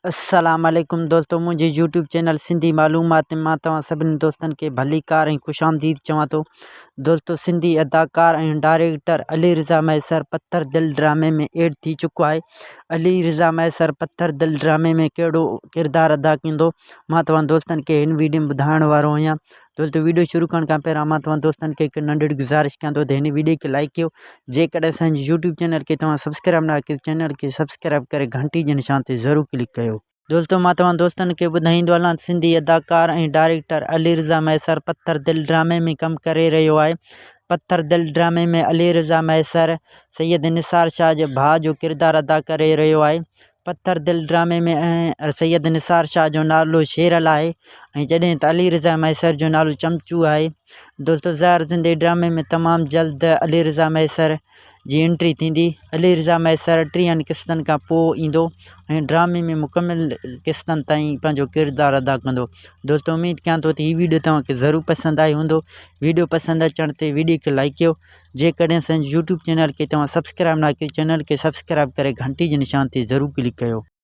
السلام عليڪم دوستو منهنجي يوٽيوب چينل سنڌي معلومات ۾ مان توهان سڀني دوستن کي ڀليڪار ۽ خوش آمديد چوان ٿو دوستو سنڌي اداڪار ۽ ڊائريڪٽر علي رضا مهيسر پٿر دل ڊرامي ۾ ايڊ ٿي چڪو آهي علي رضا مهيسر پٿر دل ڊرامي ۾ ڪهڙو ڪردار ادا ڪندو مان توهان دوستن کي هن ويڊيو ۾ ٻڌائڻ وارو آهيان دوستو ويڊيو شروع ڪرڻ کان پهريان مان توهان دوستن کي هڪ ننڍڙي گذارش ڪيان ٿو ته هن ويڊيو کي لائڪ ڪيو جيڪڏهن اسان جي يوٽيوب چينل کي توهان سبسڪرائب نه ڪيو چينل کي سبسڪرائب ڪري گهنٽي جي نشان تي ضرور ڪلڪ ڪيو. دوستو مان توهان دوستن کي ٻڌائيندو هلان ته سنڌي اداڪار ۽ ڊائريڪٽر علي رضا مهيسر پٿر دل ڊرامي ۾ ڪم ڪري رهيو آهي پٿر دل ڊرامي ۾ علي رضا مهيسر سيد نثار شاهه جي ڀاء جو ڪردار ادا ڪري رهيو آهي پٿر دل ڊرامي ۾ سيد نثار شاهه جو نالو شيرل آهي ۽ جڏهن ته علي رضا مهيسر جو نالو چمچو آهي. دوستو زهر زندگي ڊرامي ۾ تمام جلد علي رضا مهيسر جي انٽري ٿيندي. علي رضا مهيسر ٽيهن قسطن کان پوء ايندو ۽ ڊرامي ۾ مڪمل قسطن تائين پنهنجو ڪردار ادا ڪندو. دوستو اميد ڪيان ٿو ته هي ويڊيو توهان کي ضرور پسند آئي هوندو. ويڊيو پسند اچڻ تي ويڊيو کي لائڪ ڪيو. جيڪڏهن اسان جي يوٽيوب چينل کي توهان سبسڪرائب نه ڪيو چينل کي سبسڪرائب ڪري گهنٽي جي نشان تي ضرور ڪلڪ ڪيو.